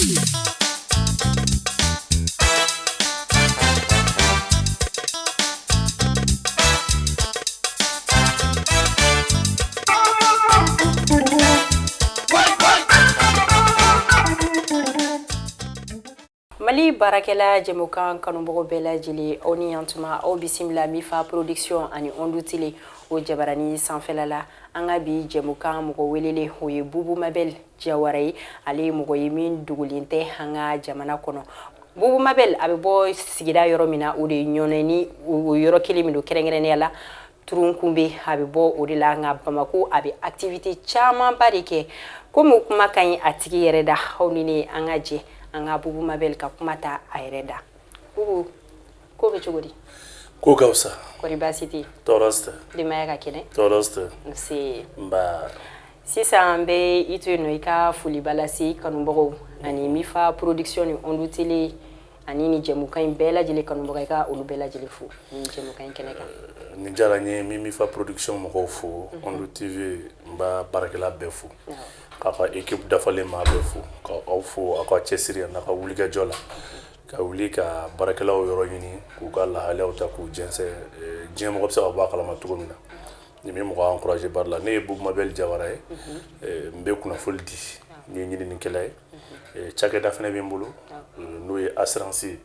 Mali baarakɛla jɛmukan kanubagaw bɛɛ lajɛlen, aw ni yantuma. Aw bisimila Mifa Production ani Ondu Tele o jabarani sanfɛla la. An ka bi jɛmukan mɔgɔ welelen, o ye Bubu Mabel Jawara ye. Ale ye mɔgɔ ye min dogolen tɛ an ka jamana kɔnɔ. Bubu Mabel, a bɛ bɔ sigida yɔrɔ min na, o de ye Ɲɔnɔ ni o yɔrɔ kelen min don, kɛrɛnkɛrɛnnenya la Turunkunbe, a bɛ bɔ o de la. Nka Bamako, a bɛ activité camanba de kɛ. Komi kuma ka ɲi a tigi yɛrɛ da, aw ni ne, an ka jɛ an ka Bubu Mabel ka kuma ta a yɛrɛ da. Bubu, ko bɛ cogo di? Ko ka fisa. Kɔri baasi tɛ yen? Tɔɔrɔ tɛ. Denbaya ka kɛnɛ? Tɔɔrɔ tɛ. Nse. Nba. Sisan an bɛ i to yen nɔ, i ka foliba lase i kanubagaw ani Mifa Production ni Ondu Tele ani ni jɛmukan in bɛɛ lajɛlen kanubaga, i ka olu bɛɛ lajɛlen fo ni jɛmukan in kɛnɛ kan. Nin diyara n ye. N bɛ Mifa Production mɔgɔw fo, Ondu TV, n b'a baarakɛla bɛɛ fo, k'a ka équipe dafalen maa bɛɛ fo, ka aw fo aw ka cɛsiri n'a ka wulikajɔ la, ka wuli ka baarakɛlaw yɔrɔ ɲini, k'u ka lahalayaw ta k'u jɛnsɛn, diɲɛ mɔgɔ bɛ se ka bɔ a kalama cogo min na. Nin bɛ mɔgɔ encourager baara la. Ne ye Bubu Mabel Jawara ye, n bɛ kunnafoli di, n ye ɲininikɛla ye. Cakɛda fana bɛ n bolo, n'o ye assurance ye,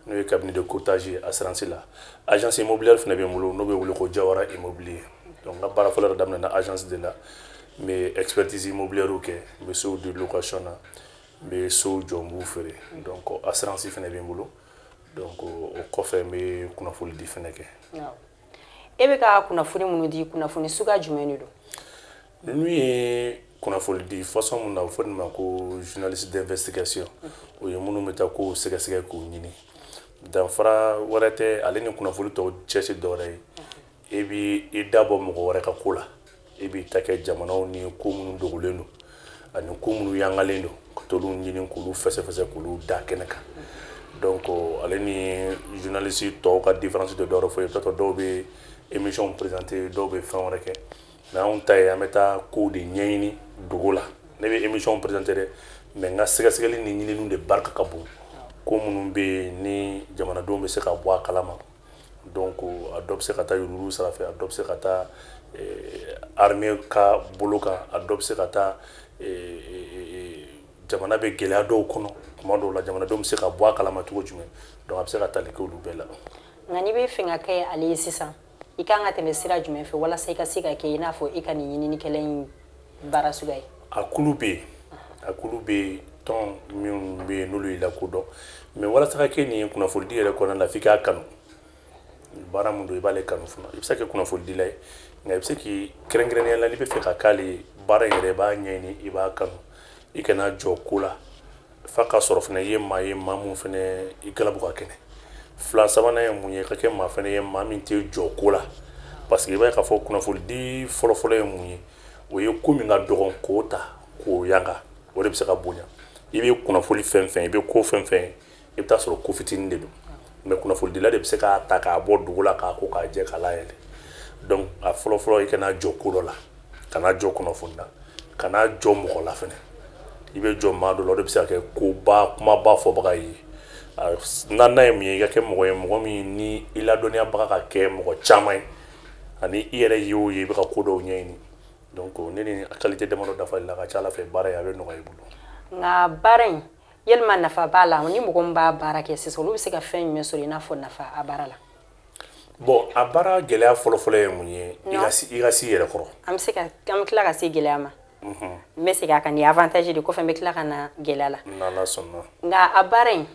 n'o ye cabinet de courtage ye assurance la. Agence immobilière fana bɛ n bolo, n'o bɛ wele ko Jawara Immobilier. Donc n ka baara fɔlɔ yɛrɛ daminɛna agence de la. N bɛ expertise immobilière kɛ, n bɛ sow di location na, n bɛ sow jɔ, n b'u feere. Donc assurance fana bɛ n bolo. Donc o kɔfɛ, n bɛ kunnafoli di fana kɛ. E bɛ ka kunnafoni minnu di, kunnafoni suguya jumɛn de don? Ninnu ye kunnafoni di façon mun na, a bɛ fɔ nin ma ko journaliste d'investigation. O ye minnu bɛ taa kow sɛgɛsɛgɛ k'u ɲini. Danfara wɛrɛ tɛ ale ni kunnafoni tɔw cɛsi dɔwɛrɛ ye, e b'i i da bɔ mɔgɔ wɛrɛ ka ko la, e b'i ta kɛ jamanaw ni ko minnu dogolen don ani ko minnu yangalen don, ka t'olu ɲini, k'olu fɛsɛfɛsɛ, k'olu da kɛnɛ kan. Donc ale ni journaliste tɔw ka différence tɛ dɔwɛrɛ foyi ye. I bɛ taa sɔrɔ dɔw bɛ émission présenter, dɔw bɛ fɛn wɛrɛ kɛ, mais anw ta ye an bɛ taa kow de ɲɛɲini dogo la. Ne bɛ émission présenter dɛ, mais n ka sɛgɛsɛgɛli ni ɲininiw de barika ka bon, ko minnu bɛ yen ni jamanadenw bɛ se ka bɔ a kalama. Donc a dɔ bɛ se ka taa yuruguyurugu sira fɛ, a dɔ bɛ se ka taa armée ka bolo kan, a dɔ bɛ se ka taa jamana bɛ gɛlɛya dɔw kɔnɔ tuma dɔw la, jamanadenw bɛ se ka bɔ a kalama cogo jumɛn. Donc a bɛ se ka tali kɛ olu bɛɛ la. Nka n'i bɛ fɛ ka kɛ ale ye sisan, i kan ka tɛmɛ sira jumɛn fɛ walasa i ka se ka kɛ i n'a fɔ i ka nin ɲininikɛla in baara suguya ye? A kulu bɛ yen, a kulu bɛ yen, tɔn minnu bɛ yen n'olu y'i lakodɔn. Mais walasa ka kɛ nin ye kunnafonidi yɛrɛ kɔnɔna la, f'i k'a kanu. Baara min don, i b'ale kanu fana. I bɛ se ka kɛ kunnafonidila ye, nka i bɛ se k'i kɛrɛnkɛrɛnnenya la, n'i bɛ fɛ ka k'ale ye, baara in yɛrɛ, i b'a ɲɛɲini, i b'a kanu, i kana jɔ ko la f'a ka sɔrɔ fana i ye maa ye, maa mun fana i galabu ka kɛnɛ. Fila sabanan ye mun ye? Ka kɛ maa fana ye, maa min tɛ jɔ ko la, parce que i b'a ye k'a fɔ kunnafonidi fɔlɔfɔlɔ ye mun ye? O ye ko min ka dɔgɔn, k'o ta k'o yanga, o de bɛ se ka bonya. I bɛ kunnafoni fɛn fɛn, i bɛ ko fɛn fɛn, i bɛ taa sɔrɔ ko fitinin de don, mais kunnafonidila de bɛ se k'a ta k'a bɔ dugu la, k'a ko k'a jɛ, k'a layɛlɛ. Donc a fɔlɔfɔlɔ, i kana jɔ ko dɔ la, kana jɔ kunnafoni na, kana jɔ mɔgɔ la fɛnɛ. I bɛ jɔ maa dɔ la, o de bɛ se ka kɛ koba kumaba fɔbaga ye. Naaninan ye mun ye? I ka kɛ mɔgɔ ye, mɔgɔ min ni i ladɔnniyabaga ka kɛ mɔgɔ caman ye, ani i yɛrɛ ye o ye, i bɛ ka ko dɔw ɲɛɲini. Donc ne ni qualité damadɔ dafali la, ka ca ala fɛ, baara in a bɛ nɔgɔya i bolo. Nka baara in, yalima nafa b'a la? Ni mɔgɔ min b'a baara kɛ sisan, olu bɛ se ka fɛn jumɛn sɔrɔ i n'a fɔ nafa a baara la? Bon, a baara gɛlɛya fɔlɔfɔlɔ ye mun ye? I ka s'i yɛrɛ kɔrɔ. An bɛ se ka, an bɛ tila ka se gɛlɛya ma. N bɛ segin a kan, nin ye avantage de kɔfɛ, n bɛ tila ka na gɛlɛya la. N'Ala sɔnna. Nka a baara in,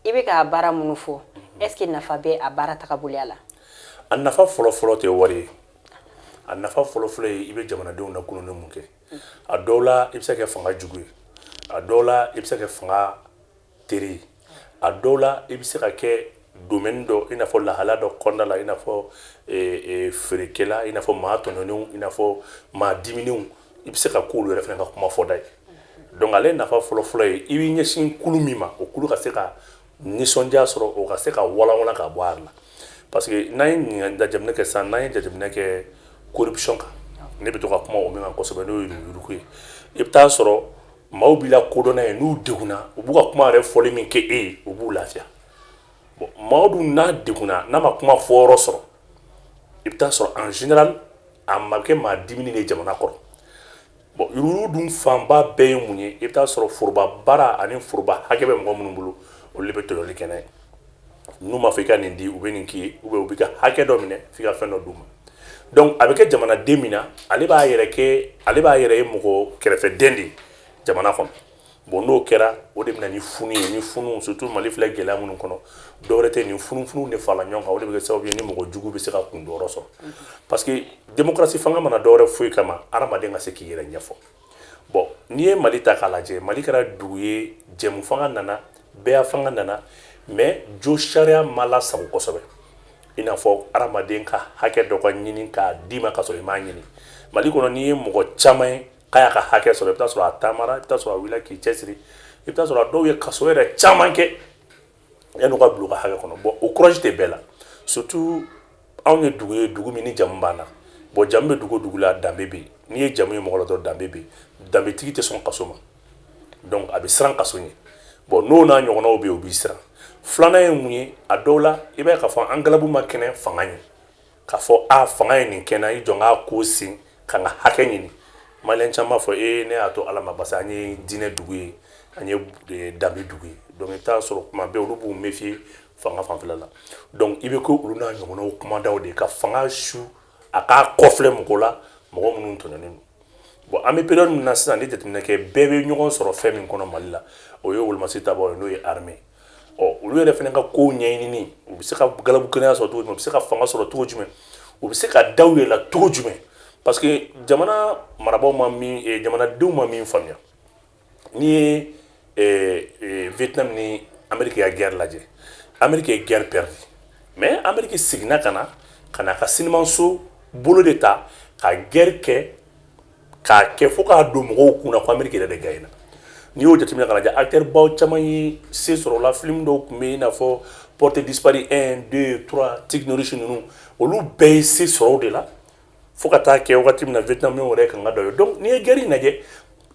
i bɛ ka baara minnu fɔ, est ce que nafa bɛ a baara tagaboloya la? A nafa fɔlɔfɔlɔ tɛ wari ye. A nafa fɔlɔfɔlɔ ye i bɛ jamanadenw lakununi mun kɛ. A dɔw la, i bɛ se ka kɛ fanga jugu ye, a dɔw la, i bɛ se ka kɛ fanga teri ye, a dɔw la, i bɛ se ka kɛ domaine dɔ, i n'a fɔ lahala dɔ kɔnɔna la, i n'a fɔ feerekɛla, i n'a fɔ maa tɔɲɔnenw, i n'a fɔ maa diminenw, i bɛ se ka k'olu yɛrɛ fana ka kuma fɔda ye. Donc ale nafa fɔlɔfɔlɔ ye i b'i ɲɛsin kulu min ma, o kulu ka se ka nisɔndiya sɔrɔ, o ka se ka walanwalan ka bɔ a la. Parce que n'an ye jateminɛ kɛ sisan, n'an ye jateminɛ kɛ corruption kan, ne bɛ to ka kuma o min kan kosɛbɛ, n'o ye yuruguyurugu ye, i bɛ taa sɔrɔ Maaw b'i lakodɔn n'a ye. N'u degunna, u b'u ka kuma yɛrɛ fɔli min kɛ e ye, u b'u lafiya. Bon, maa dun n'a degunna, n'a ma kuma fɔyɔrɔ sɔrɔ, i bɛ taa sɔrɔ en général a ma kɛ maa dimini de jamana kɔrɔ. Bon, yuruguyurugu dun fanba bɛɛ ye mun ye? I bɛ taa sɔrɔ foroba baara ani foroba hakɛ bɛ mɔgɔ minnu bolo, olu de bɛ tɔɲɔli kɛ n'a ye. N'u m'a fɔ i ka nin di, u bɛ nin k'i ye, ou bien u b'i ka hakɛ dɔ minɛ f'i ka fɛn dɔ d'u ma. Donc a bɛ kɛ jamanaden min na, ale b'a yɛrɛ kɛ, ale b'a yɛrɛ ye mɔgɔ kɛrɛfɛden de ye jamana kɔnɔ. Bon, n'o kɛra, o de bɛ na ni funu ye. Ni funu, surtout Mali filɛ gɛlɛya minnu kɔnɔ, dɔwɛrɛ tɛ, nin funufunu de farala ɲɔgɔn kan. O de bɛ kɛ sababu ye ni mɔgɔ jugu bɛ se ka kundɔyɔrɔ sɔrɔ, parce que démocratie fanga mana dɔwɛrɛ foyi kama, hadamaden ka se k'i yɛrɛ ɲɛfɔ. Bon, n'i ye Mali ta k'a lajɛ, Mali kɛra dugu ye, jɛmu fanga nana, bɛɛ fanga nana, mais jo sariya ma lasago kosɛbɛ. I n'a fɔ hadamaden ka hakɛ dɔ ka ɲini k'a d'i ma ka sɔrɔ i m'a ɲini. Mali kɔnɔ, n'i ye mɔgɔ caman ye k'a y'a ka hakɛ sɔrɔ, i bɛ taa sɔrɔ a taamara, i bɛ taa sɔrɔ a wulila k'i cɛsiri, i bɛ taa sɔrɔ a dɔw ye kaso yɛrɛ caman kɛ yan'u ka bila u ka hakɛ kɔnɔ. Bon, o courage tɛ bɛɛ la. Surtout anw ye dugu ye, dugu min ni jamu b'an na. Bon, jamu bɛ dugu o dugu la, danbe bɛ yen. N'i ye jamu ye mɔgɔ la dɔrɔn, danbe bɛ yen. Danbetigi tɛ sɔn kaso ma, donc a bɛ siran kaso ɲɛ. Bon, n'o n'a ɲɔgɔnnaw bɛ yen, o b'i siran. Filanan ye mun ye? A dɔw la, i b'a ye k'a fɔ an galabu ma kɛnɛ fanga ɲɛ, k'a fɔ a fanga ye nin kɛ n na, i jɔ n k'a ko sen ka n ka hakɛ ɲini. Maliyɛn caman b'a fɔ ee, ne y'a to Ala ma, parce que an ye diinɛ dugu ye, an ye danbe dugu ye. Donc i bɛ taa sɔrɔ kuma bɛɛ olu b'u méfier fanga fanfɛla la. Donc i bɛ kɛ olu n'a ɲɔgɔnnaw kumadaw de ka fanga su a k'a kɔfilɛ mɔgɔ la, mɔgɔ minnu tɔɲɔnen don. Bon, an bɛ période min na sisan, ni jateminɛ kɛ, bɛɛ bɛ ɲɔgɔn sɔrɔ fɛn min kɔnɔ Mali la, o ye wolomasi tabaw ye, n'o ye armée. Ɔ, olu yɛrɛ fana ka kow ɲɛɲinini, u bɛ se ka galabu kɛnɛya sɔrɔ cogo jumɛn, u bɛ se ka fanga sɔrɔ cogo jumɛn, u bɛ se ka da u yɛrɛ la cogo jumɛn? Parce que jamana marabaaw ma min, jamanadenw ma min faamuya, n'i ye Vietnam ni Amérique ka guerre lajɛ, Amérique ye guerre perdue, mais Amérique seginna ka na ka sinimanso bolo de ta ka guerre kɛ, k'a kɛ fo k'a don mɔgɔw kunna ko Amérique yɛrɛ de gagnera. N'i y'o jateminɛ k'a lajɛ, acteur baw caman ye se sɔrɔ o la. Film dɔw tun bɛ yen, i n'a fɔ Portée disparue 1, 2, 3, Chuck Norris ninnu, olu bɛɛ ye se sɔrɔ o de la, fo ka taa kɛ wagati min na Vietnamiens yɛrɛ kan ka dɔ ye. Donc n'i ye guerre in lajɛ,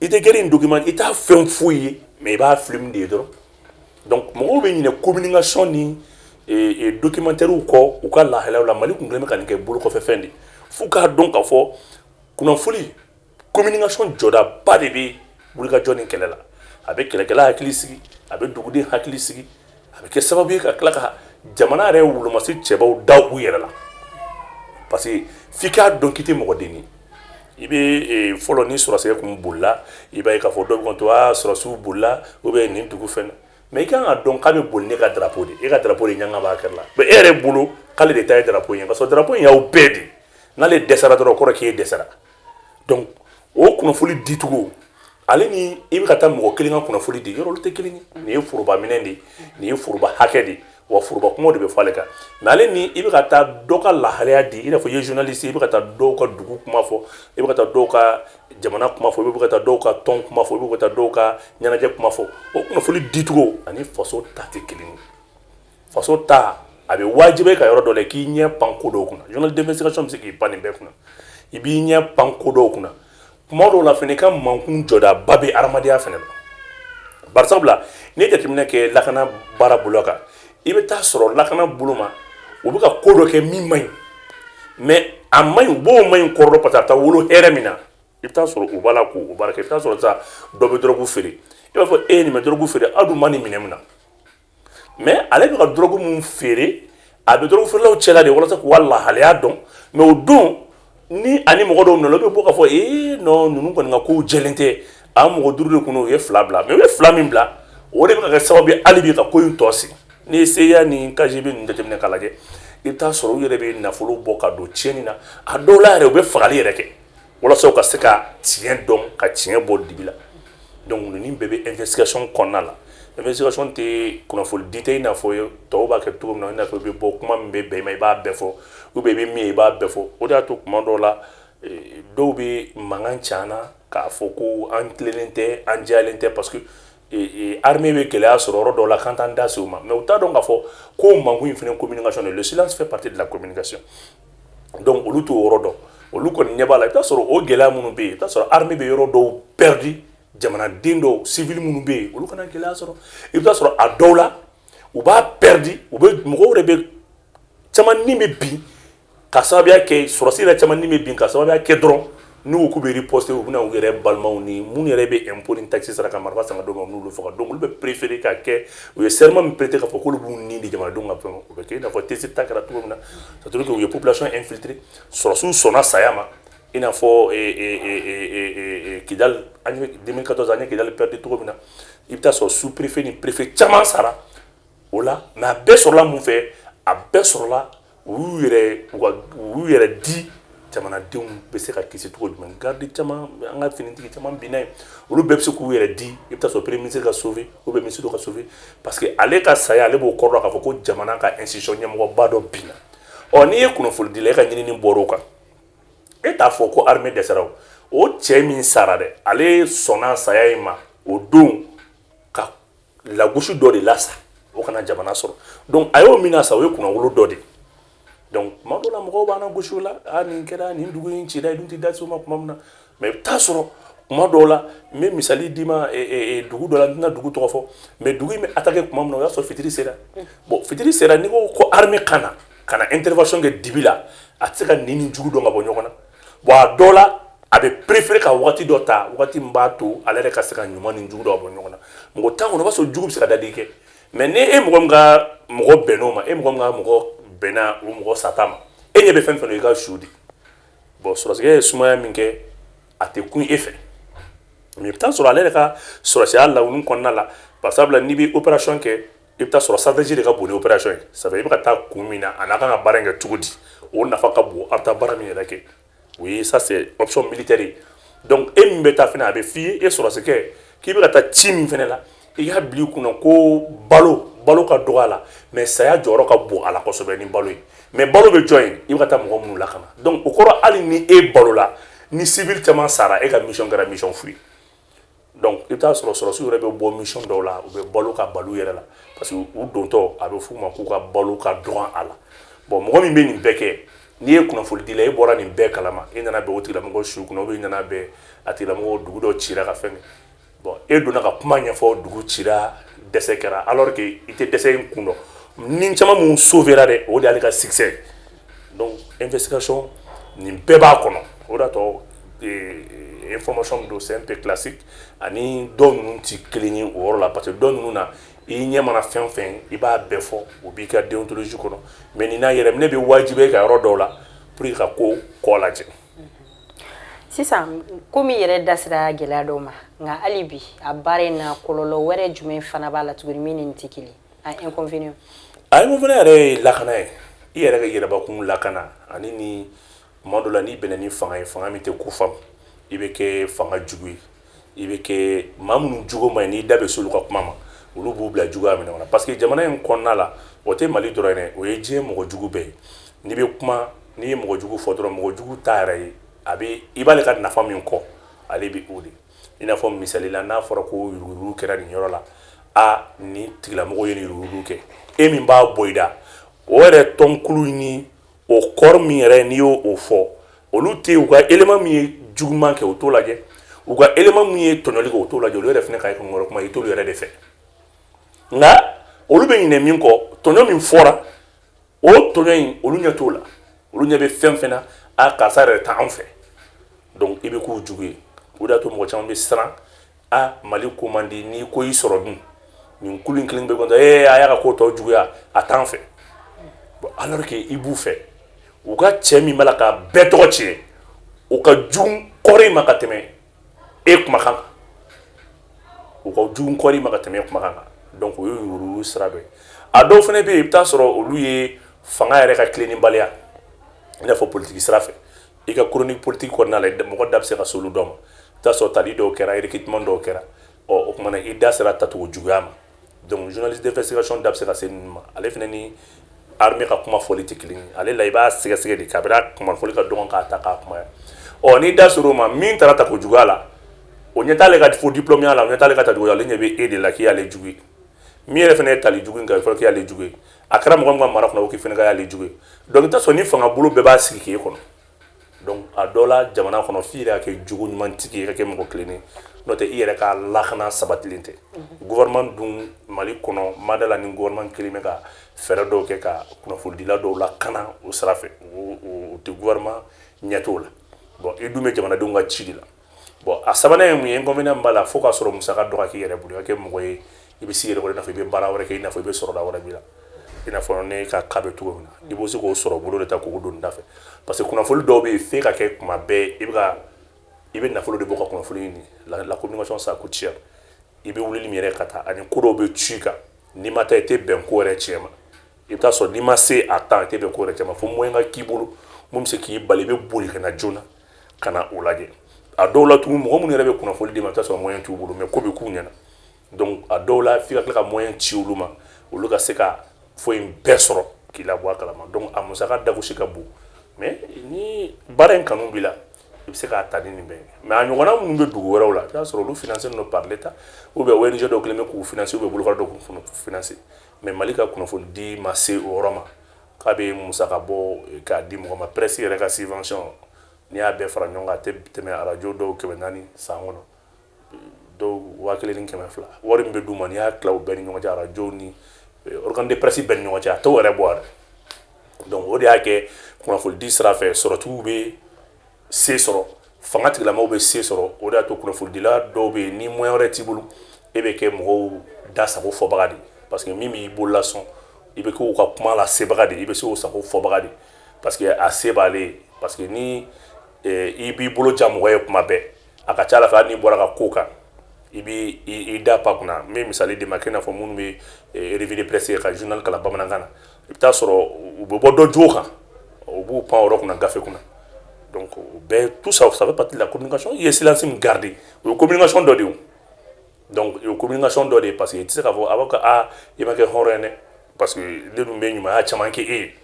i tɛ guerre in document, i t'a fɛn foyi ye, mais i b'a film de ye dɔrɔn. Donc mɔgɔw bɛ ɲinɛ communication ni documentaire kɔ u ka lahalayaw la. Mali kun kɛlen bɛ ka nin kɛ bolo kɔfɛ fɛn de, f'u k'a dɔn k'a fɔ kunnafoni, communication jɔdaba de bɛ wulikajɔ ni kɛlɛ la. A bɛ kɛlɛkɛla hakili sigi, a bɛ duguden hakili sigi, a bɛ kɛ sababu ye ka tila ka jamana yɛrɛ wolomasi cɛbaw da u yɛrɛ la, parce que f'i k'a dɔn k'i tɛ mɔgɔden ye. I bɛ fɔlɔ ni sɔrɔsikɛ kun bolila, i b'a ye k'a fɔ dɔw bɛ to aa, sɔrɔsiw bolila ou bien nin dugu fɛn. Mais i kan ka dɔn k'a bɛ boli ne ka drapeau de, e ka drapeau de ɲanga b'a kɛrɛ la, mais e yɛrɛ bolo k'ale de ta ye drapeau ye, parce que drapeau in y'aw bɛɛ de. N'ale dɛsɛra dɔrɔn, o kɔrɔ k'e dɛsɛra. Donc o kunnafoni dicogo ale ni i bɛ ka taa mɔgɔ kelen ka kunnafoni di yɔrɔ, olu tɛ kelen ye. Nin ye foroba minɛn de ye, nin ye foroba hakɛ de ye, wa foroba kumaw de bɛ fɔ ale kan. Mais ale ni i bɛ ka taa dɔ ka lahalaya di, i n'a fɔ i ye journaliste, i bɛ ka taa dɔw ka dugu kuma fɔ, i bɛ ka taa dɔw ka jamana kuma fɔ, i bɛ ka taa dɔw ka tɔn kuma fɔ, i bɛ ka taa dɔw ka ɲɛnajɛ kuma fɔ, o kunnafoni dicogo ani faso ta tɛ kelen ye. Faso ta, a bɛ wajibiya ka yɔrɔ dɔ la k'i ɲɛ pan ko dɔw kunna. Journaliste d'investigation bɛ se k'i pan nin bɛɛ kunna. I b'i ɲɛ pan ko dɔw kunna. Kuma dɔw la fɛnɛ, i ka mankun jɔdaba bɛ adamadenya fɛnɛ la. Bari sabula n'i ye jateminɛ kɛ lakana baara bolo kan, i bɛ taa sɔrɔ lakana bolo ma, u bɛ ka ko dɔ kɛ min man ɲi, mais a man ɲi, u b'o man ɲi kɔrɔ dɔn, parce que a bɛ taa wolo hɛrɛ min na. I bɛ taa sɔrɔ u b'a la k'o baara kɛ. I bɛ taa sɔrɔ sisan dɔ bɛ dɔrɔgu feere, i b'a fɔ e ye nin bɛ dɔrɔgu feere, aw dun ma nin minɛ mun na? Mais ale bɛ ka dɔrɔgu mun feere, a bɛ dɔrɔgu feerelaw cɛla de walasa k'u ka lahalaya dɔn. Mais o don ni ani mɔgɔ dɔw nana, olu bɛ bɔ k'a fɔ ee, non, ninnu kɔni ka kow jɛlen tɛ. A mɔgɔ 5 de kun, u ye fila bila, mais u ye fila min bila, o de bɛ ka kɛ sababu ye hali bi ka ko in tɔ sigi. N'i ye CIA ni KGB ninnu jateminɛ k'a lajɛ, i bɛ taa sɔrɔ u yɛrɛ bɛ nafolo bɔ ka don tiɲɛni na. A dɔw la yɛrɛ, u bɛ fagali yɛrɛ kɛ walasa u ka se ka tiɲɛ dɔn, ka tiɲɛ bɔ dibi la. Donc ninnu bɛɛ bɛ investigation kɔnɔna la. Investigation tɛ kunnafoni di tɛ i n'a fɔ tɔw b'a kɛ cogo min na, i n'a fɔ i bɛ bɔ kuma min bɛ bɛn i ma, i b'a bɛɛ fɔ, ou bien i bɛ min ye, i b'a bɛɛ fɔ. O de y'a to kuma dɔw la, dɔw bɛ mankan ci an na k'a fɔ ko an tilennen tɛ, an jɛyalen tɛ, parce que armée bɛ gɛlɛya sɔrɔ yɔrɔ dɔw la k'an t'an da se o ma. Mais u t'a dɔn k'a fɔ ko mankun in fana communication de, le silence fait partie de la communication. Donc olu t'o yɔrɔ dɔn, olu kɔni ɲɛ b'a la. I bɛ taa sɔrɔ o gɛlɛya minnu bɛ yen, i bɛ taa sɔrɔ armée bɛ yɔrɔ dɔw perdu. Jamanaden dɔw, civil minnu bɛ yen, olu kana gɛlɛya sɔrɔ. I bɛ taa sɔrɔ a dɔw la, u b'a perdu, u bɛ mɔgɔw yɛrɛ bɛ caman ni bɛ bin ka sababuya kɛ, sɔrɔsi yɛrɛ caman ni bɛ bin ka sababuya kɛ dɔrɔn n'u k'u bɛ riposter, u bɛna u yɛrɛ balimaw ni minnu yɛrɛ bɛ impôt ni taxe sara ka marifa san ka d'u ma, n'olu faga. Donc olu bɛ préférer ka kɛ, u ye serment min prêter k'a fɔ k'olu b'u ni di jamanadenw ka fɛn, o bɛ kɛ i n'a fɔ Tessit ta kɛra cogo min na. C'est à dire que u ye population infiltrée, sɔrɔsiw sɔnna saya ma, i n'a fɔ Kidal, an ye 2014, an ye Kidal perdu cogo min na. I bɛ taa sɔrɔ sous préfet ni préfet caman sara o la, mais a bɛɛ sɔrɔla mun fɛ? A bɛɛ sɔrɔla u y'u yɛrɛ di. Jamanadenw bɛ se ka kisi cogo jumɛn? Garde caman, an ka finitigi caman binna yen, olu bɛɛ bɛ se k'u yɛrɛ di. I bɛ taa sɔrɔ premier ministre ka sauver ou bien ministre dɔ ka sauver, parce que ale ka saya, ale b'o kɔrɔ dɔn k'a fɔ ko jamana ka institution ɲɛmɔgɔba dɔ binna. Ɔ, n'i ye kunnafonidila, e ka ɲinini bɔra o kan, e t'a fɔ ko armée dɛsɛra. O cɛ min sara dɛ, ale sɔnna saya in ma o don ka lagosi dɔ de lasa, o kana jamana sɔrɔ. Donc a y'o min na sa, o ye kunnawolo dɔ de ye. Donc tuma dɔw la, mɔgɔw b'an gosi o la: a nin kɛra, nin dugu in cira, i dun tɛ da se o ma tuma min na. Mais i bɛ taa sɔrɔ tuma dɔw la, n bɛ misali d'i ma, dugu dɔ la, n tɛna dugu tɔgɔ fɔ, mais dugu in bɛ attaquer tuma min na, o y'a sɔrɔ fitiri sera. Bon, fitiri sera, n'i ko ko armée ka na intervention kɛ dibi la, a tɛ se ka nin ni jugu dɔn ka bɔ ɲɔgɔn na. Bon, a dɔw la, a bɛ préférer ka waati dɔ ta, waati min b'a to ale yɛrɛ ka se ka ɲuman ni jugu dɔn ka bɔ ɲɔgɔn na. Mɔgɔ tan kɔnɔ, o b'a sɔrɔ jugu bɛ se ka dadigi kɛ, mais ni e mɔgɔ min ka mɔgɔ bɛnn'o ma, e mɔgɔ min ka mɔgɔ bɛnna o mɔgɔ sata ma, e ɲɛ bɛ fɛn fɛn na, i ka su di. Bon, sɔrɔsikɛ ye sumaya min kɛ, a tɛ kun e fɛ, mais i bɛ taa sɔrɔ ale yɛrɛ ka sɔrɔsiya lawuni kɔnɔna la, par exemple, n'i bɛ opération kɛ, i bɛ taa sɔrɔ stratégie de ka bon ni opération ye. Ça fait i bɛ ka taa kun min na, a n'a kan ka baara in kɛ cogo di, o nafa ka bon a bɛ taa baara min yɛrɛ kɛ. O ye, ça c'est option militaire ye. Donc e min bɛ taa fɛnɛ, a bɛ f'i ye, e sɔrɔsikɛ, k'i bɛ ka taa ci min fɛnɛ la, i k'a bila i kunna ko balo ka dɔgɔ a la, mais saya jɔyɔrɔ ka bon a la kosɛbɛ ni balo ye. Mais balo bɛ jɔn ye? I bɛ ka taa mɔgɔ minnu lakana. Donc o kɔrɔ, hali ni e balola, ni civil caman sara, e ka mission kɛra mission fu ye. Donc i bɛ taa sɔrɔ sɔrɔsiw yɛrɛ bɛ bɔ mission dɔw la, u bɛ balo ka balo yɛrɛ la, parce que u dontɔ, a bɛ f'u ma k'u ka balo ka dɔgɔ a la. Bon, mɔgɔ min bɛ nin bɛɛ kɛ, n'i ye kunnafonidila, e bɔra nin bɛɛ kalama, e nana bɛn o tigilamɔgɔ su kunna, ou bien i nana bɛn a tigilamɔgɔ, dugu dɔ cira ka fɛn kɛ. Bon, e donna ka kuma ɲɛfɔ, dugu cira, dɛsɛ kɛra, alors que i tɛ dɛsɛ in kun dɔn. Ni caman mun sauvera dɛ, o de y'ale ka succès. Donc investigation nin bɛɛ b'a kɔnɔ. O de y'a to information min don, c'est un peu classique, ani dɔw ninnu ti kelen ye o yɔrɔ la, parce que dɔw ninnu na, i ɲɛ mana fɛn o fɛn, i b'a bɛɛ fɔ, o b'i ka déontologie kɔnɔ. Mais nin n'a yɛrɛ minɛ bɛ wajibiya ka yɔrɔ dɔw la pour que ka ko kɔ lajɛ. Sisan, komi yɛrɛ da sera gɛlɛya dɔw ma, nka hali bi a baara in na, kɔlɔlɔ wɛrɛ jumɛn fana b'a la tuguni min ni nin tɛ kelen, a inconvénient? A inconvénient yɛrɛ ye lakana ye, i yɛrɛ ka yɛrɛbakun lakana, ani ni tuma dɔ la, n'i bɛnna ni fanga ye, fanga min tɛ ko faamu, i bɛ kɛ fanga jugu ye, i bɛ kɛ maa minnu jugu ma ye, n'i da bɛ s'olu ka kuma ma, olu b'u bila juguya minɛ kɔnɔ. Parce que jamana in kɔnɔna la, o tɛ Mali dɔrɔn ye dɛ, o ye diɲɛ mɔgɔ jugu bɛɛ ye. N'i bɛ kuma, n'i ye mɔgɔ jugu fɔ dɔrɔn, mɔgɔ jugu t'a yɛrɛ ye, a bɛ i b'ale ka nafa min kɔ, ale bɛ o de. I n'a fɔ misali la, n'a fɔra ko yuruguyurugu kɛra nin yɔrɔ la, a nin tigilamɔgɔ ye nin yuruguyurugu kɛ, e min b'a bɔ i da, o yɛrɛ tɔnkulu ni o kɔrɔ min yɛrɛ, n'i y'o o fɔ, olu tɛ u ka élément min ye juguman kɛ, o t'o lajɛ, u ka élément min ye tɔɲɔli kɛ, o t'o lajɛ. Olu yɛrɛ fana ka kɔngɔrɔ kuma, i t'olu yɛrɛ de fɛ. Nka olu bɛ ɲinɛ min kɔ, tɔɲɔ min fɔra, o tɔɲɔ in, olu ɲɛ t'o la. Olu ɲɛ bɛ fɛn fɛn na, a karisa yɛrɛ t'anw fɛ. Donc i bɛ k'u jugu ye. O de y'a to mɔgɔ caman bɛ siran. A Mali ko man di, n'i ko y'i sɔrɔ dun, nin kulu in kelen bɛ kɔntɛ, ee, a y'a ka ko tɔ juguya, a t'an fɛ. Bon, alors que i b'u fɛ, u ka cɛ min b'a la ka bɛɛ tɔgɔ tiɲɛ, o ka jugu kɔrɔ ma ka tɛmɛ e kumakan kan, u ka jugu kɔrɔ ma ka tɛmɛ e kumakan kan. Donc o ye yuruguyurugu sira dɔ ye. A dɔw fana bɛ yen, i bɛ taa sɔrɔ olu ye fanga yɛrɛ ka tilennibaliya, i n'a fɔ politique sira fɛ. I ka chronique politique kɔnɔna la, mɔgɔ da bɛ se ka s'olu dɔ ma. I bɛ taa sɔrɔ tali dɔw kɛra, recrutement dɔw kɛra. Ɔ, o kumana i da sera tacogo juguya ma. Donc journaliste d'investigation da bɛ se ka se ninnu ma. Ale fana ni armée ka kuma fɔli tɛ kelen ye. Ale la, i b'a sɛgɛsɛgɛ de, kabini a kuma fɔli ka dɔgɔn, k'a ta k'a kuma. Ɔ, n'i da ser'o ma, min taara tako juguya la, o ɲɛ t'ale ka fo diplôme ya la, o ɲɛ t'ale ka tacogo la, ale ɲɛ bɛ e de la k'i y'ale jugu ye. Min yɛrɛ fana ye tali jugu in kɛ, fɔlɔ k'i y'ale jugu ye, a kɛra mɔgɔ min ka mara kɔnɔ, o k'i fana ka y'ale jugu ye. Donc i bɛ taa sɔrɔ ni fanga bolo bɛɛ b'a sigi k'e kɔnɔ. Donc a dɔ la, jamana kɔnɔ, f'i yɛrɛ ka kɛ jogo ɲumantigi ye, ka kɛ mɔgɔ tilennen, n'o tɛ i yɛrɛ ka lakana sabatilen tɛ. Gouvernement dun, Mali kɔnɔ, mada la ni gouvernement kelen bɛ ka fɛɛrɛ dɔw kɛ ka kunnafonidila dɔw lakana o sira fɛ, o tɛ, gouvernement ɲɛ t'o la. Bon, i dun bɛ jamanadenw ka ci de la. Bon, a sabanan ye mun ye? Inconvénient min b'a la, fo k'a sɔrɔ musaka dɔ ka k'i yɛrɛ bolo, i ka kɛ mɔgɔ ye i bɛ s'i yɛrɛ kɔrɔ, i n'a fɔ i bɛ baara wɛrɛ kɛ, i n'a fɔ i bɛ sɔrɔda wɛrɛ b'i la, i n'a fɔ ne ka cas bɛ cogo min na, i b'o se k'o sɔrɔ bolo de ta k'o don da fɛ, parce que kunnafoni dɔw bɛ yen, f'e ka kɛ kuma bɛɛ i bɛ ka i bɛ nafolo de bɔ ka kunnafoni ɲini. La communication, ça coûte cher. I bɛ wulili min yɛrɛ ka taa, ani ko dɔw bɛ ci i kan, n'i ma taa, i tɛ bɛn ko yɛrɛ tiɲɛ ma. I bɛ taa sɔrɔ n'i ma se a temps, i tɛ bɛn ko yɛrɛ tiɲɛ ma, fo moyen ka k'i bolo mun bɛ se k'i bali, i bɛ boli ka na joona ka na o lajɛ. A dɔw la tugun, mɔgɔ minnu yɛrɛ bɛ kunnafoni d'i ma, i bɛ taa sɔrɔ moyen t'u bolo, mais ko bɛ k'u ɲɛna. Donc a dɔw la, f'i ka tila ka moyen ci olu ma, olu ka se ka foyi in bɛɛ sɔrɔ k'i labɔ a kalama. Donc a musaka dagosi ka bon, mais ni baara in kanu b'i la, i bɛ se k'a ta ni nin bɛɛ ye. Mais a ɲɔgɔnna minnu bɛ dugu wɛrɛw la, i bɛ taa sɔrɔ olu financé don par l'État ou bien ONG dɔw kɛlen bɛ k'u financer ou bien bolofara dɔw k'u financer. Mais Mali ka kunnafoni di ma se o yɔrɔ ma k'a bɛ musaka bɔ k'a di mɔgɔ ma. Presse yɛrɛ ka subvention, n'i y'a bɛɛ fara ɲɔgɔn kan, a tɛ tɛmɛ arajo dɔw 400 san kɔnɔ, dɔw 1200. Wari min bɛ d'u ma, n'i y'a tila u bɛɛ ni ɲɔgɔn cɛ, arajo ni organe de presse bɛɛ ni ɲɔgɔn cɛ, a t'o yɛrɛ bɔ yɛrɛ. Donc o de y'a kɛ kunnafoni di sira fɛ, sɔrɔtigiw bɛ se sɔrɔ, fanga tigilamɔgɔw bɛ se sɔrɔ. O de y'a to kunnafonidila dɔw bɛ yen, ni moyen wɛrɛ t'i bolo, e bɛ kɛ mɔgɔw da sago fɔbaga de ye, parce que min b'i bolo lasɔn, i bɛ k'u ka kuma lasebaga de ye, i bɛ se k'o sago fɔbaga de ye, parce que a se b'ale ye. Parce que ni i b'i bolo ja mɔgɔ ye kuma bɛɛ, a ka ca ala fɛ, hali n'i bɔra ka ko kan, i b'i i da pa kunna. N bɛ misali d'i ma k'i n'a fɔ minnu bɛ revue de presse kɛ, ka journal kalan bamanankan na, i bɛ taa sɔrɔ u bɛ bɔ dɔ jogo kan, u b'u pan o yɔrɔ kunna gafe kunna. Donc o bɛɛ, tout ça, ça fait partie de la communication. I ye silence min garder, o ye communication dɔ de ye o. Donc o ye communication dɔ de ye, parce que i tɛ se k'a fɔ a b'a fɔ aa, i ma kɛ hɔrɔn ye dɛ, parce que ne dun bɛ ɲumanya caman kɛ e ye.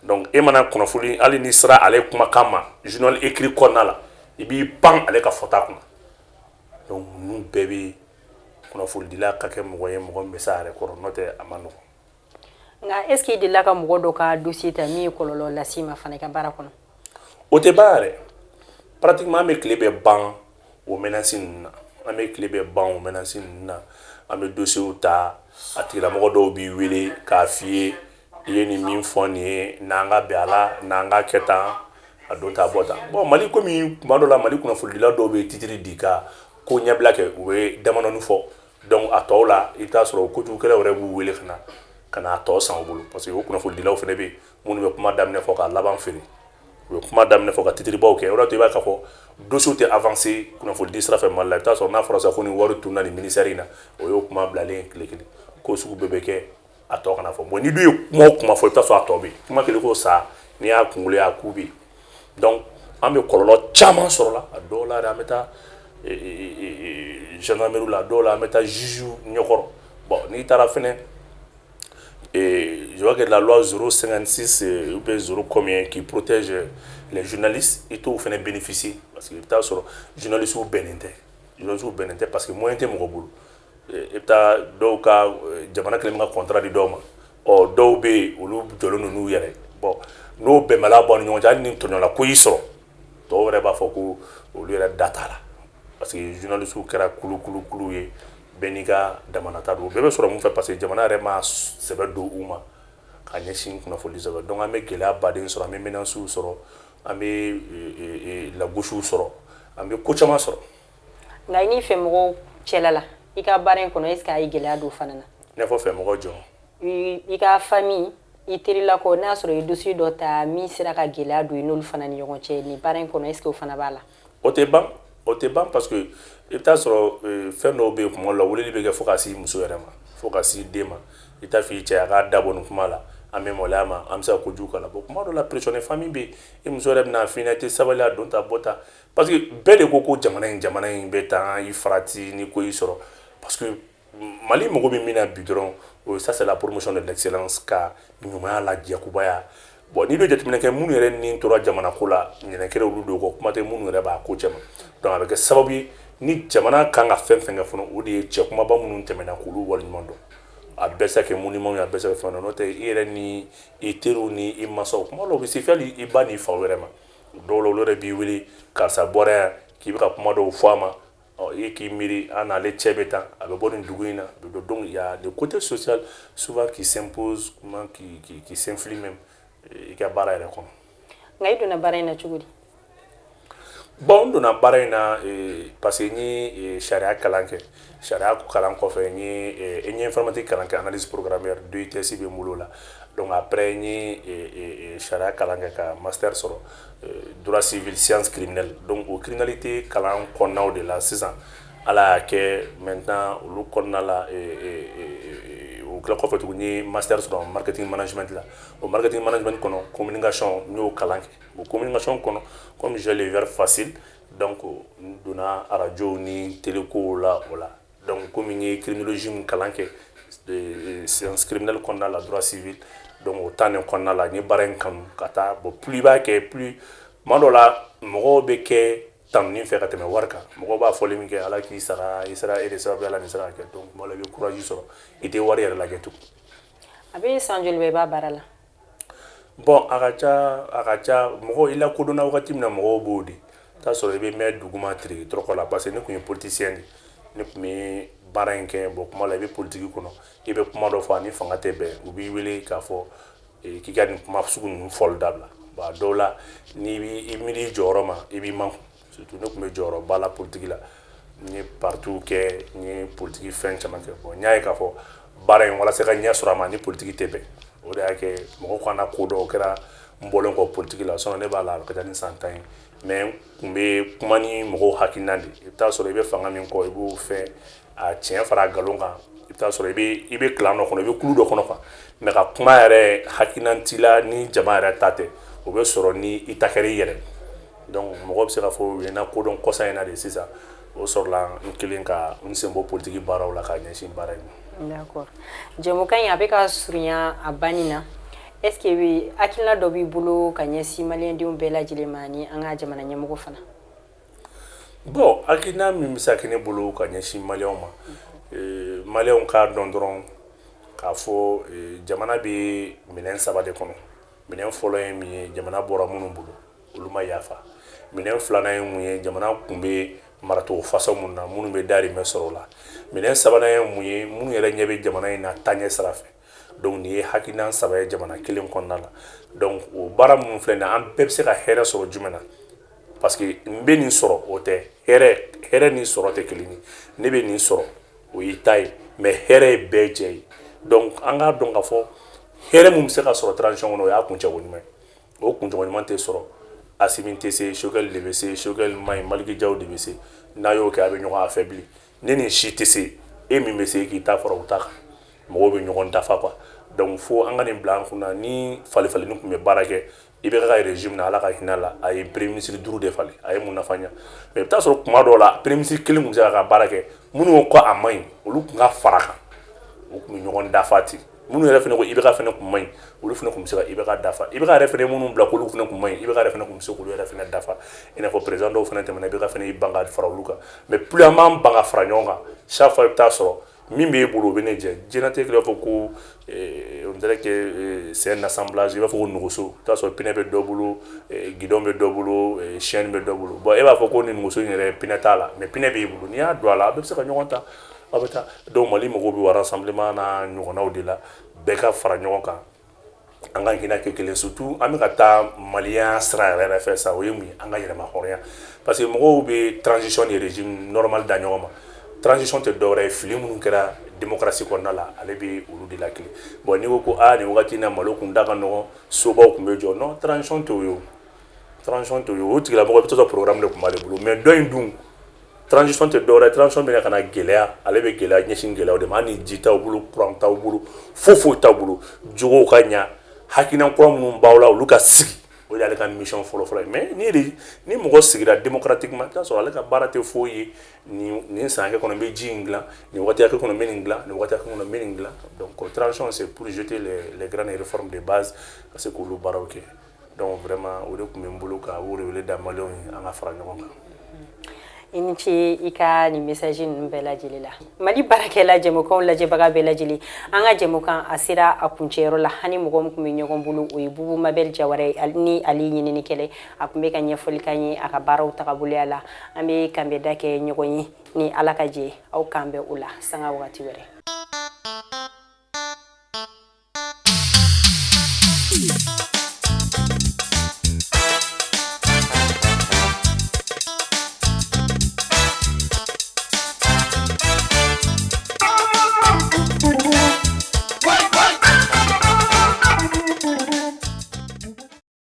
Donc e mana kunnafoni, hali n'i sera ale kumakan ma journal écrit kɔnɔna la, i b'i pan ale ka fɔta kunna. Donc ninnu bɛɛ bɛ kunnafonidila ka kɛ mɔgɔ ye, mɔgɔ min bɛ se a yɛrɛ kɔrɔ, n'o tɛ a ma nɔgɔn. Nka est ce que i delila ka mɔgɔ dɔ ka dossier ta min ye kɔlɔlɔ las'i ma fana i ka baara kɔnɔ? O tɛ ban yɛrɛ. Pratiquement an bɛ tile bɛɛ ban o menace ninnu na, an bɛ tile bɛɛ ban o menace ninnu na. An bɛ dossier ta, a tigilamɔgɔ dɔw b'i wele k'a f'i ye i ye nin min fɔ nin ye, n'an ka bɛn a la, n'an ka kɛ tan, a don ta bɔ tan. Bon, Mali komi tuma dɔ la, Mali kunnafonidila dɔw bɛ titre di ka ko ɲɛbila kɛ, u bɛ damadɔni fɔ. Donc a tɔw la, i bɛ taa sɔrɔ kojugukɛlaw yɛrɛ b'u wele ka na a tɔ san u bolo, parce que o kunnafonidilaw fana bɛ yen minnu bɛ kuma daminɛ fɔ k'a laban feere, u bɛ kuma daminɛ fɔ ka titre baw kɛ. O de y'a to i b'a k'a fɔ dossier tɛ avancer kunnafonidi sira fɛ Mali la. I bɛ taa sɔrɔ n'a fɔra sisan ko ni wari tununa nin ministère in na, o y'o kuma bilalen ye tile kelen, ko sugu bɛɛ bɛ kɛ, a tɔ kana fɔ. Bon, ni dun ye kuma o kuma fɔ, i bɛ taa sɔrɔ a tɔ bɛ yen, kuma kelen ko sa, n'i y'a kunkolo ye, a ku bɛ yen. Donc an bɛ kɔlɔlɔ caman sɔrɔ la. A dɔw la yɛrɛ, an bɛ taa gendarmerie la, a dɔw la an bɛ taa juge ɲɛkɔrɔ. Bon, n'i taara fɛnɛ, je vois que la loi 056 ou bien 0 combien qui protège les journalistes, i t'o fɛnɛ bénéficier, parce que i bɛ taa sɔrɔ journalistes bɛnnen tɛ, journalistes bɛnnen tɛ, parce que moyen tɛ mɔgɔ bolo. I bɛ taa dɔw ka jamana kɛlen bɛ ka contrat di dɔw ma, ɔ dɔw bɛ yen, olu jɔlen don n'u yɛrɛ. Bon, n'o bɛnbaliya b'aw ni ɲɔgɔn cɛ, hali ni tɔɲɔla ko y'i sɔrɔ, tɔw yɛrɛ b'a fɔ ko olu yɛrɛ da t'a la, parce que journalistes kɛra kulu kulu kulu ye, bɛɛ n'i ka damanata don. O bɛɛ bɛ sɔrɔ mun fɛ? Parce que jamana yɛrɛ ma sɛbɛ don u ma ka ɲɛsin kunnafoni sɛbɛn. Donc an bɛ gɛlɛya baden sɔrɔ, an bɛ menaces sɔrɔ, an bɛ lagosiw sɔrɔ, an bɛ ko caman sɔrɔ. Nka i n'i fɛmɔgɔw cɛla la, i ka baara in kɔnɔ, est ce que a ye gɛlɛya don fana na? I n'a fɔ fɛmɔgɔ jɔn? I ka famille, i terilakaw, n'a sɔrɔ i ye dossier dɔ ta min sera ka gɛlɛya don i n'olu fana ni ɲɔgɔn cɛ nin baara in kɔnɔ, est ce que o fana b'a la? O tɛ ban, o tɛ ban, parce que i bɛ taa sɔrɔ fɛn dɔw bɛ yen, kuma dɔ la weleli bɛ kɛ fo ka s'i muso yɛrɛ ma, fo ka s'i den ma. I t'a fɔ i cɛ a k'a dabɔ nin kuma la, an bɛ maloya ma, an bɛ se ka kojugu k'a la. Bon, kuma dɔ la, pression de famille bɛ yen, i muso yɛrɛ bɛna f'i ɲɛna, i tɛ sabali, a don ta bɔ ta, parce que bɛɛ de ko ko jamana in, jamana in bɛ tan, i farati ni ko y'i sɔrɔ, parce que Mali mago bɛ min na bi dɔrɔn, o ça c'est la promotion de l'excellence, ka ɲumanya la jakubaya. Bon, n'i bɛ jateminɛ kɛ, minnu yɛrɛ ni tora jamana ko la, ɲinɛ olu don kɔ, kuma tɛ minnu yɛrɛ b'a ko cɛ ma. Donc a bɛ kɛ sababu ye ni jamana kan ka fɛn fɛn kɛ fɔlɔ, o de ye cɛ kumaba minnu tɛmɛna k'olu waleɲuman dɔn. A bɛɛ se ka kɛ monument ye, a bɛɛ se ka kɛ fɛn wɛrɛ. N'o tɛ, i yɛrɛ ni i teriw ni i mansaw, kuma dɔw bɛ se fo hali i ba n'i faw yɛrɛ ma. Dɔw la, olu yɛrɛ b'i wele, karisa bɔra yan, k'i bɛ ka kuma dɔw fɔ a ma. Ɔ, e k'i miiri an n'ale cɛ bɛ tan, a bɛ bɔ nin dugu in na, a bɛ don. Donc il y a le côté social souvent qui s'impose, comment, qui s'influe même i ka baara yɛrɛ kɔnɔ. Nka i donna baara in na cogo di? Bon, n donna baara in na parce que n ye sariya kalan kɛ. Sariya kalan kɔfɛ, n ye informatique kalan kɛ, analyse programmeur, deux ITS bɛ n bolo la. Donc après, n ye sariya kalan kɛ ka master sɔrɔ, droit civil, sciences criminelles. Donc o criminalité kalan kɔnɔnaw de la sisan, Ala y'a kɛ maintenant, olu kɔnɔna la, o tila kɔfɛ tuguni, n ye master sɔrɔ marketing management la. O marketing management kɔnɔ, communication, n y'o kalan kɛ. O communication kɔnɔ, comme j'ai le verbe facile, donc n donna radio ni télé kow la o la. Donc komi n ye criminologie min kalan kɛ, sciences criminelles kɔnɔna la, droit civil, donc o temps de kɔnɔna la, n ye baara in kanu ka taa. Bon, plus i b'a kɛ, plus tuma dɔ la mɔgɔw bɛ kɛ tanuni fɛ ka tɛmɛ wari kan. Mɔgɔw b'a fɔli min kɛ, Ala k'i sara, i sera e de sababu la nin sera ka kɛ. Donc tuma dɔ la, i bɛ courage sɔrɔ, i tɛ wari yɛrɛ lajɛ tugun. A bɛ san joli bɔ i b'a baara la? Bon, a ka ca, a ka ca. Mɔgɔ i lakodɔnna wagati min na, mɔgɔw b'o de t'a sɔrɔ i bɛ mɛn duguma tiriki tɔrɔkɔ la, parce que ne tun ye politicien de, ne tun bɛ baara in kɛ. Bon, kuma la, i bɛ politique kɔnɔ, i bɛ kuma dɔ fɔ, a ni fanga tɛ bɛn, u b'i wele k'a fɔ k'i ka nin kuma sugu ninnu fɔli dabila. Bon, a dɔw la, n'i b'i miiri i jɔyɔrɔ ma, i b'i makun. Surtout ne tun bɛ jɔyɔrɔba la politique la, n ye parti kɛ, n ye politique fɛn caman kɛ. Bon, n y'a ye k'a fɔ baara in, walasa ka ɲɛ sɔrɔ a ma, ni politique tɛ bɛn. O de y'a kɛ mɔgɔw kana ko dɔw kɛra n bɔlen kɔ politique la. Sinon ne b'a la, a ka ca ni san 10 ye, mais n tun bɛ kuma ni mɔgɔw hakilina de. I bɛ taa sɔrɔ i bɛ fanga min kɔ, i b'o fɛn a tiɲɛ fara nkalon kan. I bɛ taa sɔrɔ i bɛ clan dɔ kɔnɔ, i bɛ kulu dɔ kɔnɔ quoi, mais ka kuma yɛrɛ, hakilina t'i la ni jama yɛrɛ ta tɛ. O bɛ sɔrɔ ni i ta kɛra i yɛrɛ. Donc mɔgɔ bɛ se k'a fɔ u ye n lakodɔn kɔsa in na de sisan. O sɔrɔla n kelen ka n sen bɔ politique baaraw la ka ɲɛsin baara in ma. D'accord. Jɛmukan in a bɛ ka surunya a banni na. Est ce que hakilina dɔ b'i bolo ka ɲɛsin maliyɛndenw bɛɛ lajɛlen ma ni an ka jamana ɲɛmɔgɔ fana? Bon, hakilina min bɛ se ka kɛ ne bolo ka ɲɛsin maliyɛnw ma, maliyɛnw k'a dɔn dɔrɔn k'a fɔ jamana bɛ minɛn saba de kɔnɔ. Minɛn fɔlɔ ye min ye? Jamana bɔra minnu bolo, olu ma yafa. Minɛn filanan ye mun ye? Jamana tun bɛ maracogo façon mun na, minnu bɛ dahirimɛ sɔrɔ o la. Minɛn sabanan ye mun ye? Minnu yɛrɛ ɲɛ bɛ jamana in na taaɲɛ sira fɛ. Donc nin ye hakilina saba ye jamana kelen kɔnɔna la. Donc o baara minnu filɛ nin ye, an bɛɛ bɛ se ka hɛrɛ sɔrɔ jumɛn na? Parce que n bɛ nin sɔrɔ, o tɛ hɛrɛ. Hɛrɛ ni sɔrɔ tɛ kelen ye. Ne bɛ nin sɔrɔ, o y'i ta ye, mais hɛrɛ ye bɛɛ jɛ ye. Donc an k'a dɔn k'a fɔ hɛrɛ mun bɛ se ka sɔrɔ transition kɔnɔ, o y'a kuncɛko ɲuman ye. O kuncɛko ɲuman tɛ sɔrɔ Assimi tɛ se, Choguel de bɛ se, Choguel man ɲi, Malick Diaw de bɛ se. N'a y'o kɛ, a bɛ ɲɔgɔn affaibli. Ne ni si tɛ se, e min bɛ se, k'i ta fara o ta kan, mɔgɔw bɛ ɲɔgɔn dafa quoi. Donc fo an ka nin bila an kunna. Ni falen falenni tun bɛ baara kɛ i bɛ ka régime na, Ala ka hinɛ la, a ye premier ministre duuru de falen, a ye mun nafa ɲɛ? Mais i bɛ taa sɔrɔ kuma dɔw la, premier ministre kelen tun bɛ se k'a ka baara kɛ. Minnu ko a man ɲi, olu tun ka fara kan, u tun bɛ ɲɔgɔn dafa ten. Minnu yɛrɛ fana ko IBK fana tun man ɲi, olu fana tun bɛ se ka IBK dafa. IBK yɛrɛ fana, minnu bila k'olu fana tun man ɲi, IBK yɛrɛ fana tun bɛ se k'olu yɛrɛ fana dafa. I n'a fɔ président dɔw fana tɛmɛna, IBK fana y'i ban ka fara olu kan. Mais plus an b'an ban ka fara ɲɔgɔn kan, chaque fois i bɛ taa sɔrɔ min b'e bolo, o bɛ ne jɛ. Diɲɛlatigɛ i b'a fɔ ko on dirait que c'est un assemblage. I b'a fɔ ko nɛgɛso, i bɛ taa sɔrɔ pneu bɛ dɔ bolo, guidon bɛ dɔ bolo, chaîne bɛ dɔ bolo. Bon, e b'a fɔ ko nin nɛgɛso in yɛrɛ, pneu t'a la, mais pneu b'e bolo. N'i y'a don a la, a bɛɛ bɛ se ka ɲɔgɔn ta, aw bɛ taa. Donc Mali mago bɛ rassemblement n'a ɲɔgɔnnaw de la, bɛɛ ka fara ɲɔgɔn kan, an ka hinɛ kɛ kelen. Surtout an bɛ ka taa maliyɛnya sira yɛrɛ yɛrɛ fɛ sa, o ye mun ye? An ka yɛrɛma hɔrɔnya, parce que mɔgɔw bɛ transition ni régime normal da ɲɔgɔn ma. Transition tɛ dɔwɛrɛ ye, fili minnu kɛra démocratie kɔnɔna la, ale bɛ olu de la kelen. Bon, n'i ko ko aa, nin wagati in na, malo kun da ka nɔgɔn, sobaw tun bɛ jɔ, non, transition t'o ye. O transition t'o ye. O tigilamɔgɔ, i bɛ taa sɔrɔ programme de tun b'ale bolo. Mais dɔ in dun, transition tɛ dɔwɛrɛ ye, transition bɛ na ka na gɛlɛya, ale bɛ gɛlɛya ɲɛsin gɛlɛyaw de ma. Hali ni ji t'aw bolo, courant t'aw bolo, foyi foyi t'aw bolo, jogow ka ɲa, hakilina kura minnu b'aw la, olu ka sigi, o de y'ale ka mission fɔlɔ fɔlɔ ye. Mais ni mɔgɔ sigira démocratiquement, i bɛ taa sɔrɔ ale ka baara tɛ foyi ye. Nin san hakɛ kɔnɔ, n bɛ ji in dilan, nin waati hakɛ kɔnɔ, n bɛ nin dilan, nin waati hakɛ kɔnɔ, n bɛ nin dilan. Donc transition, c'est pour jeter les grandes réformes de base, ka se k'olu baaraw kɛ. Donc vraiment, o de tun bɛ n bolo ka wele da maliyɛnw ye, an ka fara ɲɔgɔn kan. I ni ce i ka nin message ninnu bɛɛ lajɛlen la. Mali baarakɛla jɛmukanw lajɛbaga bɛɛ lajɛlen, an ka jɛmukan a sera a kuncɛyɔrɔ la. Hani mɔgɔ min tun bɛ ɲɔgɔn bolo, o ye Bubu Mabel Jawara ye, ni ale ɲininikɛla, a tun bɛ ka ɲɛfɔli k'an ye a ka baaraw tagaboloya la. An bɛ kanbɛda kɛ ɲɔgɔn ye ni Ala ka jɛ. Aw k'an bɛn o la sanga wagati wɛrɛ.